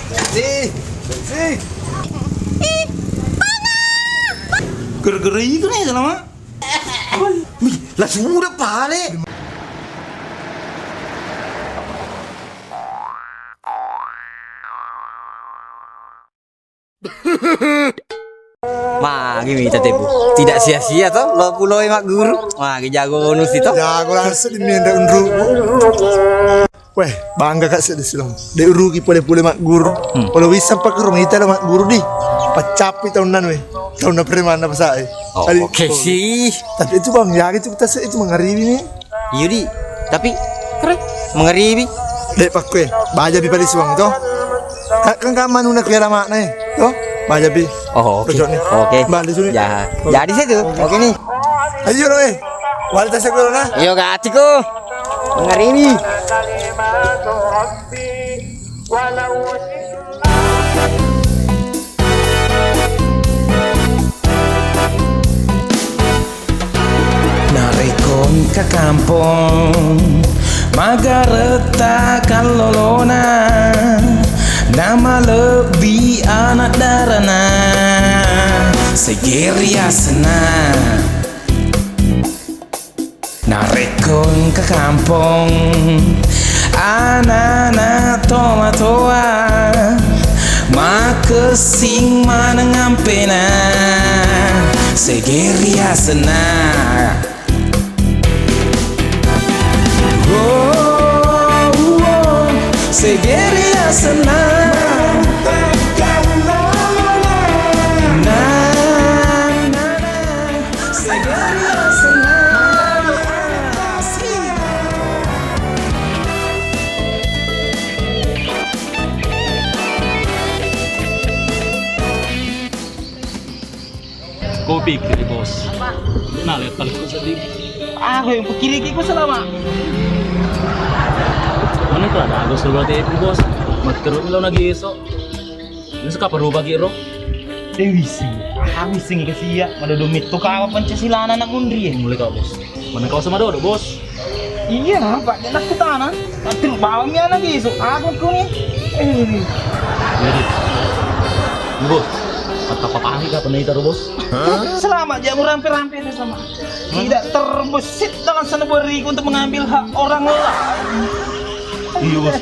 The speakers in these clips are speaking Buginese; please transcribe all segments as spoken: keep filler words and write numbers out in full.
Bensi, bensi. Gara-gara itu nih, Salama. Wih, lah sudah pale. Magi mita tebu. Tidak sia-sia to, lo puloi magguru. Magi jago nusi to. Jago langsung di menda unru. Weh, bangga ka seddi silong. De' urugi pole-pole magguru. Hmm. Kalau bisa pak rumah kita lo magguru di. Paccapi tahun nan weh. Tahun nan preman apa sae. Oh, oke sih. Tapi itu bang, ya itu kita itu mengaribi nih. Iya di, tapi kere mengeribi. Dek pakkue, baja pi paling suang to. Kan kan manuna kue lama nih, to. Baja pi. Oh, oke. Oke. Balik sini. Ya. Jadi situ. Oke nih. Ayo lo eh. Wali tas aku na. Iyo gatiku. Mengeribi. Narekko engka kampong, magaretta kallolona, namalebbi anak darana, segeri asenna. Narekko engka kampong, anana tomatoa, makessing maneng ampena, segeri asenna. Oh, oh, segeri asenna. Na, na, na. Kopi kiri bos. Nah, lihat paling sedih. Ah, yang pikir iki ku selama. Mana kalau ada Agus dulu hati bos. Mat terus lo lagi esok. Ini suka perlu bagi ro. Eh, wisseng. Ah, wisseng ke sia. Madodo mitto kawa Pancasila anak munri ya. Mulai kau bos. Mana kau sama dodo bos? Iya, Pak. Dia nak kutana. Nanti bawa mi anak isu. Aku kuni. Eh. Jadi. Bos. Kata papa kami kapan itu bos? Selamat ya, rampe-rampe itu sama. Tidak terbesit dengan sanubariku untuk mengambil hak orang lain. Iya, Bos.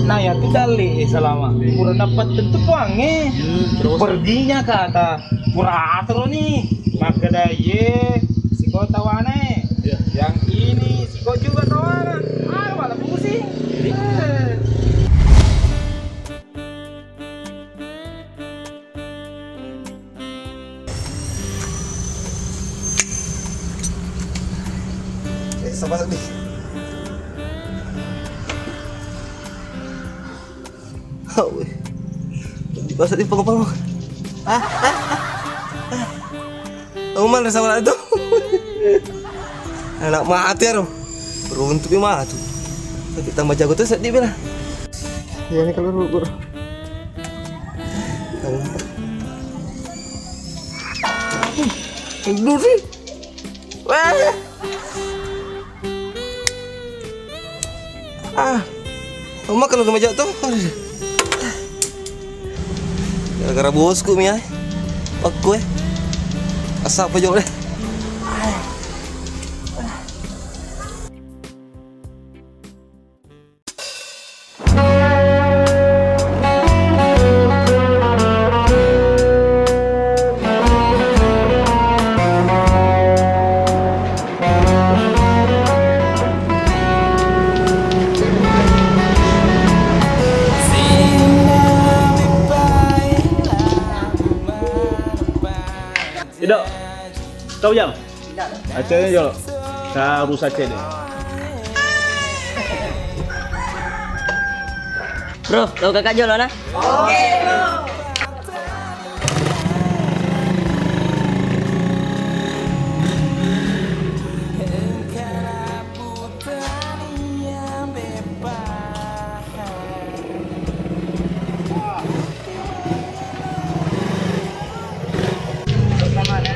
Nah, ya, tu dalle selama. Pura dapat tentu puangnge. Hmm, terus? Perginya kata. Pura atro ni. Maka daye, siko tawane. Iya. Yang ini, siko juga tawana. Ah, malah pusing. Jadi? Eh. Eh, sabar nih. Awe. Di pasar di pangapang. Ah, ah, ah, ah. Tahu mana sama itu? Anak mati ya, Rom. Beruntuk ya mati. Tapi tambah jago tuh sedih bela. Ya ini kalau lu, Bro. Duri. Wah. Ah. Oma kalau rumah jatuh. Gara-gara bosku mi ai. Pakku eh. Asap aja deh. Ido, kau jam? Aceh jolo. Harus Aceh deh. Bro, lo kakak jolo nah. Oke, bro.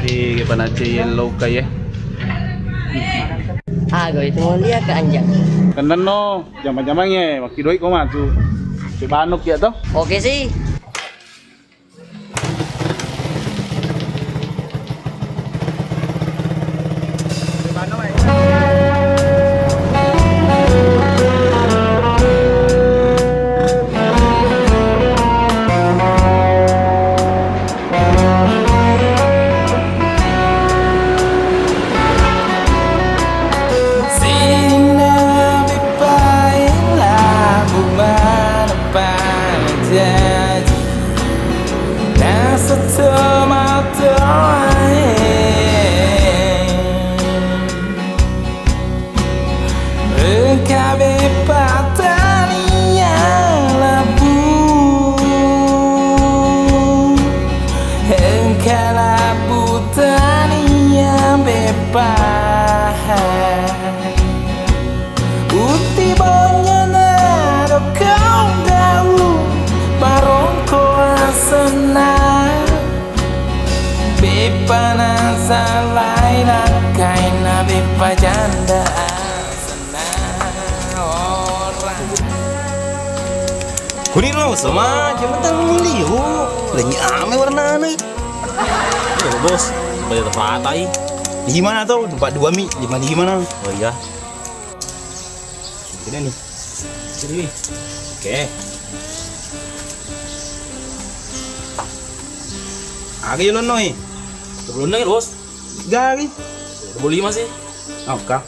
Di panacce yellow kai eh. Aga itu mulia ke anjak. Kendan no, jama-jamang ye, wakki doi ko matu. Manuk ya toh? Oke sih. Sininna beppae labu maneng pajaji, naseng to matoae. Engka beppa tania labu, engka labu tania beppa. Utti bonyana dokong daung, barongko asenna. Beppa nasalai lakkainna beppa janda asenna orang. Kuniro sama jembatan liu, lenyi ame warnana. Iya, Bos. Banyak terpatai. Di mana tuh? Tempat dua mi, lima di mana? Oh iya. Gini nih. Sini. Oke. Aga yolong noi. Sebelumnya, Bos. Gari. Dua puluh lima sih. Oka.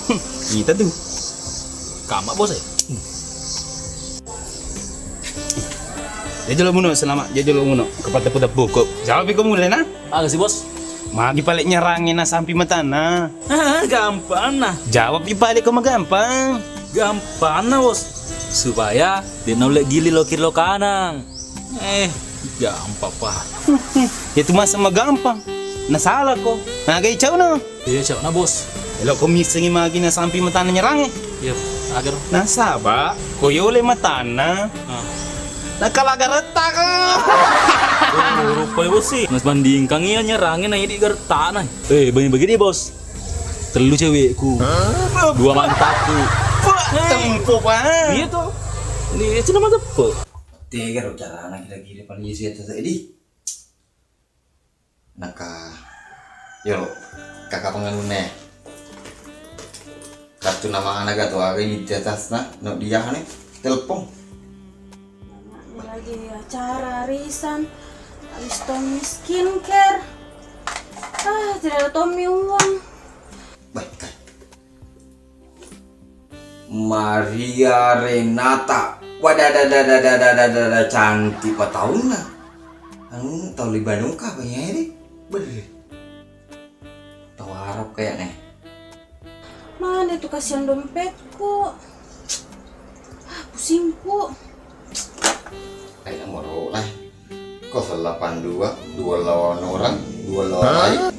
Hmm, kita tuh. Kama, Bos, eh. Jajalo muno, selamat jajalo muno. Kepala tepu-tepu kok. Jawab iko mulai nah. Aga sih, Bos? Magi pale nyarangi na sampi matana. Ah, gampang nah. Jawab i pale ko magampang. Gampang nah, Bos. Supaya de naulle gili lo kiri lo kanang. Eh, gampang, Pak. Ya tu masa magampang. Nasala ko. Nagai cau na. Iya, cau na, Bos. Elo ko misengi magi na sampi matana nyarangi. Iya, agar. Nasaba ko yole matana. Ah. Nakala garetta ko. Oh, rupai, Bos sih. Nas bandingkan iya nyarangi na idi garetta na. Eh, bagi-bagi deh, Bos. Tellu cewekku. Hah? Dua mantakku. Pak, tempo, Pak. Iya tuh. Ini cina mah tepo. Tega ro carana kira-kira paling isi atas tadi. Naka, yo, kaka penganune. Kartu nama anak atau aga di atasna, no dia ne, telepon. Ini lagi acara arisan, habis Tommy skincare. Ah, tidak ada Tommy uang. Baik, kan. Maria Renata. Wadadadadadadadada, cantik pa taunna. Anu, tau Libanuka apa ya, Ri? Berri. Tau Arab kayaknya. Mana itu kasihan dompetku? Ah, pusingku. Kayak moro lah. Kosong delapan dua, dua lawan orang, dua lawan lain.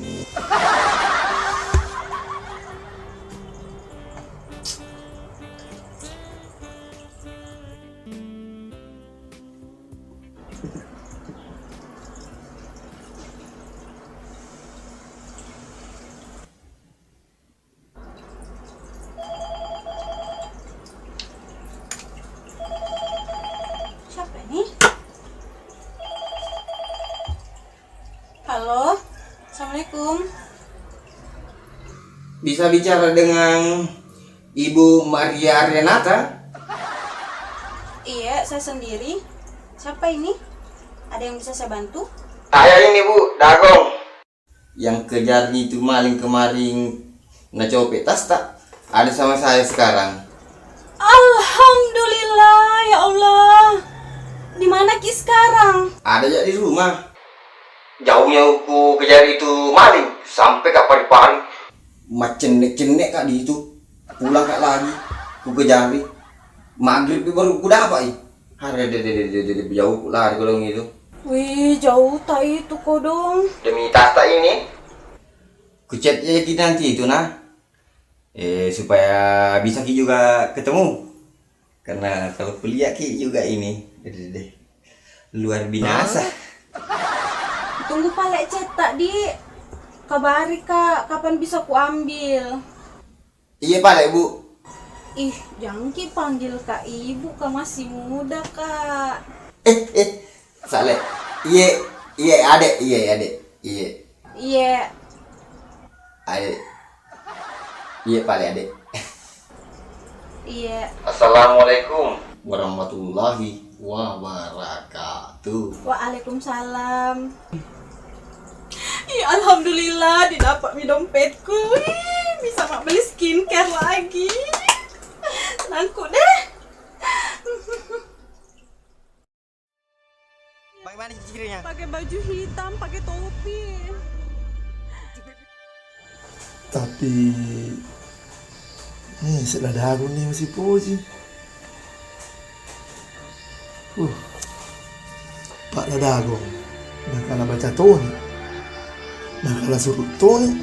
Siapa ini? Halo, assalamualaikum. Bisa bicara dengan Ibu Maria Renata? Iya, saya sendiri. Siapa ini? Ada yang bisa saya bantu? Saya ini, Bu, Dagong. Yang kejari itu maling kemarin nacope tasta, ada sama saya sekarang. Alhamdulillah, ya Allah. Di mana ki sekarang? Ada ya di rumah. Jauhnya ku kejari itu maling sampai ka Paripari. Macenne-cenne ka di itu. Pulang ka lagi ku kejari. Maghrib baru ku dapat i. Ada de de de de de jauh ku lari kalau itu. Wih, jauh tak itu kodong. Demi tasta ini. Ku chat ya ki nanti itu nah. Eh, supaya bisa ki juga ketemu. Karena kalau kuliah ki juga ini. Deh, deh, deh. Luar binasa. Tunggu pale cetak di kabari kak kapan bisa ku ambil. Iya pale, Bu. Ih, jangki panggil Kak Ibu, Kak masih muda, Kak. Eh, eh, Saleh. Iye, iye, Adek, iye, Adek. Iye. Iye. Adek. Iye, pale, Adek. Iye. Assalamualaikum warahmatullahi wabarakatuh. Waalaikumsalam. Ih, alhamdulillah, didapat mi dompetku. Wih, bisa mak beli skincare lagi. Senangku deh. Bagaimana cirinya? Pakai baju hitam, pakai topi. Tapi, eh, sedda dagung ni masih poji. Uh, Pak Ladagong, nakala baca toni, nakala surut toni.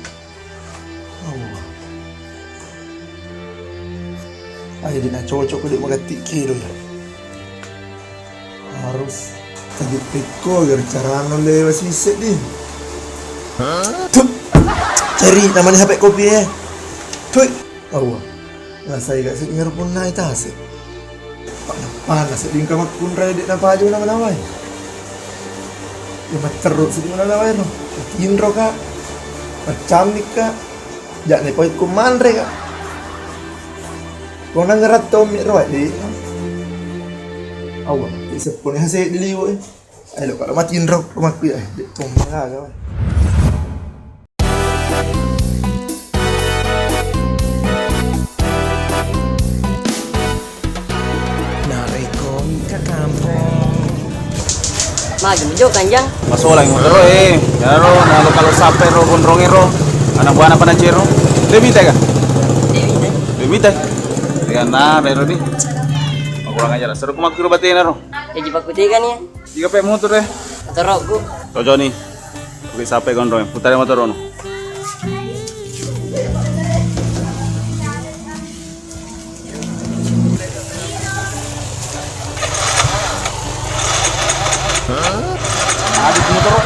Allah. Aja dina cocok ko dek magatti kilo ya. Harus tadi pekko agar carana lewa sisek di. Tuh. Cari namanya H P kopi eh. Tuh. Allah. Nasai gak sing ngerpunna itase. Pak napana seding kamakkunrai dek napajo nama-namai. Ya matterru seding nama-namai ro. Tinro kak. Maccamik kak. Jak ne poi ku manre kak. Kona ngerat tommi ro di. Allah. Isepone hase diliwo eh. Ayo, kalau mati indro rumahku ya, dek tomba gaga. Narekko mika kampong. Magi mujo kanjang. Masolang motoro eh. Yaro, nalo kalau sampai ro gondrong ero. Anak buah apa nacero? Dewi tega? Dewi tega. Dewi tega. Dengan na, rero di. Kurang ajar. Seru kumak kiro batena ro. Jaji pakkutega ni. Tiga pe motor eh. Motorokku. Cocok ni. Oke, sampai gondrong. Putare motor ono. Ada motor.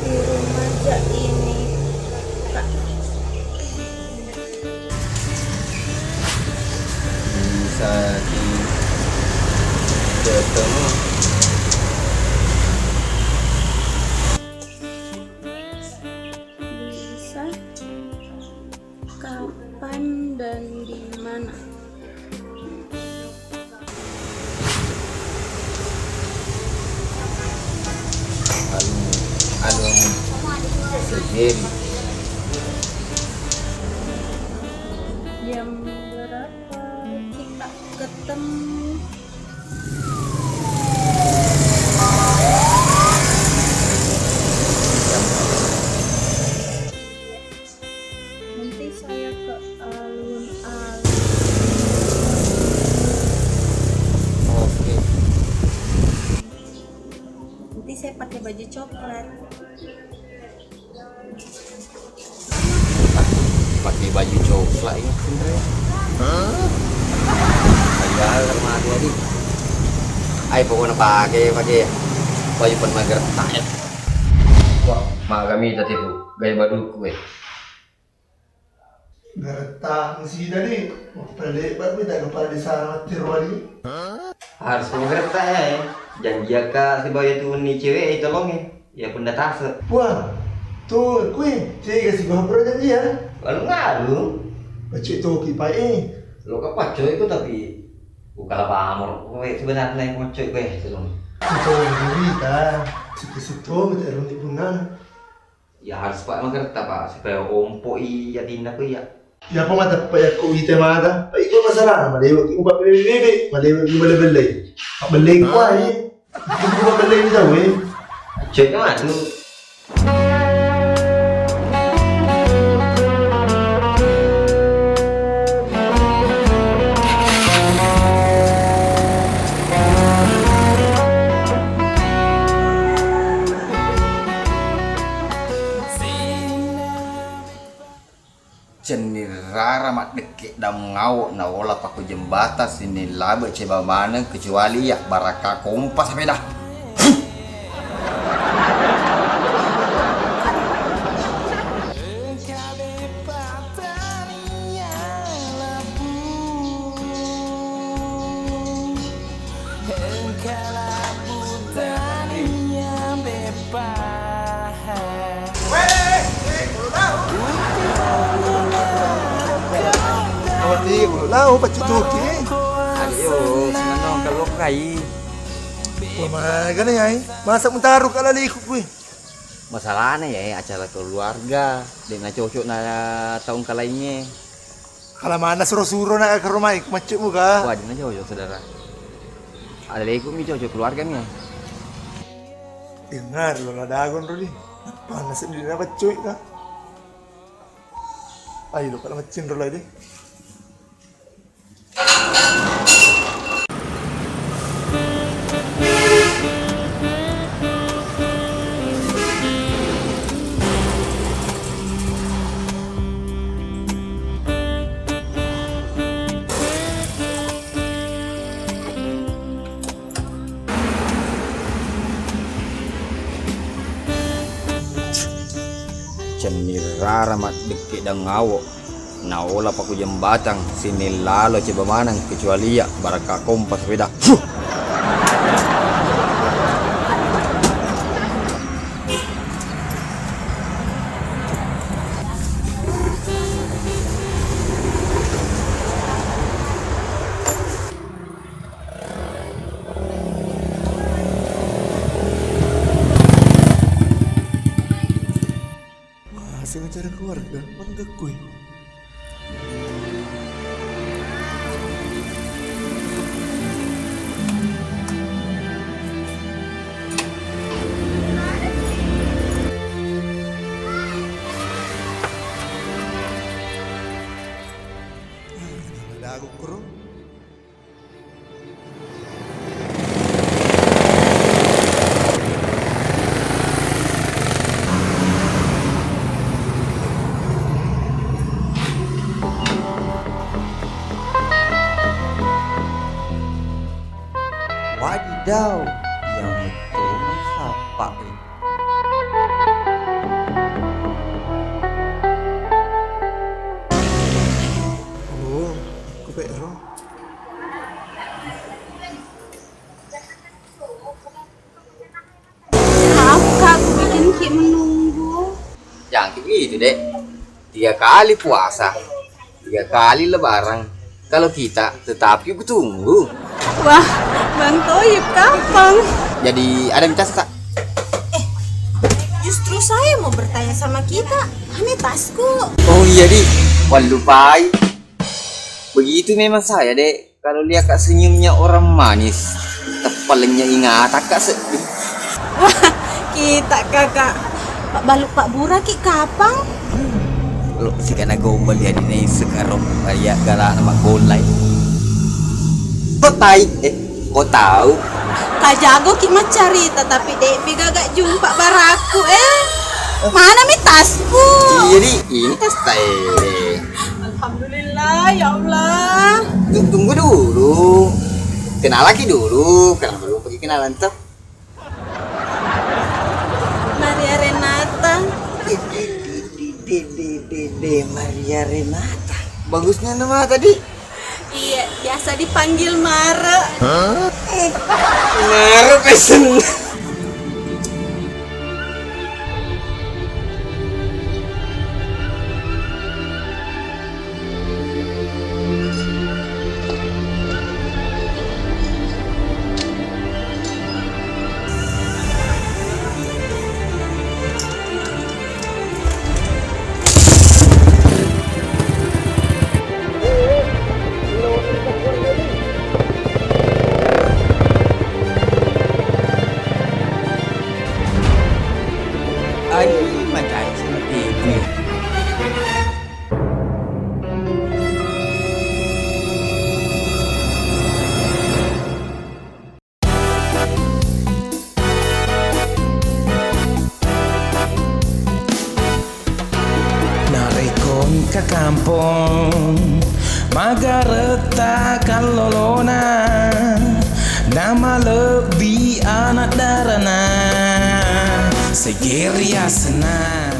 Di rumah aja ini, Kak. Bisa di ketemu. Bisa. Kapan dan di mana? Anu, anu, segeri. Jam berapa kita ketemu? Nanti saya ke alun-alun. Oke. Nanti saya pakai baju coklat. Pakai baju coklat ini sebenarnya. Hah? Padahal sama aku tadi. Ai pokoknya pakai, pakai baju pun mager. Wah, maga mita tipu, gaya baduku eh. Geretta musida di, mappalebba mi tak kepala desa matti ruari. Harus mageretta eh. Janjiaka sibawa itu ni cewek itu longe. Ya punda tase. Wah, tuh kui, cewek kasih gua pura janji ya. Lalu ngalu. Pacik tuh kipai eh. Lo kapacco itu tapi bukanlah pamor. Kowe sebenarnya pacco kowe itu longe. Itu berita. Situ-situ minta runding punna. Ya harus pak mageretta pak supaya ompo i yatinna ko iya. Iya apa mata pak ya ko ite mata. Pak itu masalah malewa ki upa bebe bebe malewa ki bele bele. Pak bele ko ai. Itu ko bele ni tahu eh. Cek matu. Cenning rara maddekke daung awo, naola pakku jembatang, sining labe ceba maneng, kecuali ya barakka kompa sapeda. Ayo, sinanong kalau kai. Wah, magana ya, eh. Masa mutaru kala liku kui. Masalahna ya, eh, acara keluarga, de' na cocok na taung kalainge. Kala mana suro-suro na ke rumah, eh, macet muka. Wah, de' na cocok, saudara. Ada liku mi cocok keluarga mi, eh. Dengar lo la dagon ro di. Panas di na paccoy ka. Ayo lo kala macin ro la di. Cenning rara maddekke daung awo, naola pakku jembatang, sining lalo ceba maneng, kecuali ya barakka kompa sapeda. Huh! Wah, sengaja ada keluarga, mana gakui. Ada aku kuro. Wadidaw, yang betul sappa e. Oh, aku pek ro. Maaf, Kak, aku bikin Ki menunggu. Jangan kayak gitu, Dek. Tiga kali puasa, tiga kali lebaran. Kalau kita tetap yuk tunggu. Wah, Bang Toyib, kapan? Jadi, ada minta tak? Eh, justru saya mau bertanya sama kita. Ini tasku. Oh iya, Di. Wah, lupai. Begitu memang saya, Dek. Kalau lihat Kak senyumnya orang manis, teppalennya ingatan Kak sedih. Wah, kita Kakak. Pak Baluk Pak Bura ki kapang? Kalau si kana gombal ya dine sekarang ya galak nama golai. Kok tai? Eh, kok tahu? Kak jago ki maccarita tapi dek pi gaga jumpa baraku eh. Mana mi tasku? Iya, Di, ini tas tae. Alhamdulillah, ya Allah. Tunggu dulu. Kenal lagi dulu. Kenapa dulu pergi kenalan tuh? Maria Renata. Dede, Dede, Dede, Dede, Maria Renata. Bagusnya nama tadi. Iya, biasa dipanggil Mare. Hah? Mare pesen. Ka kampong magaretta kallolona, namalebbi anak darana, segeri asenna.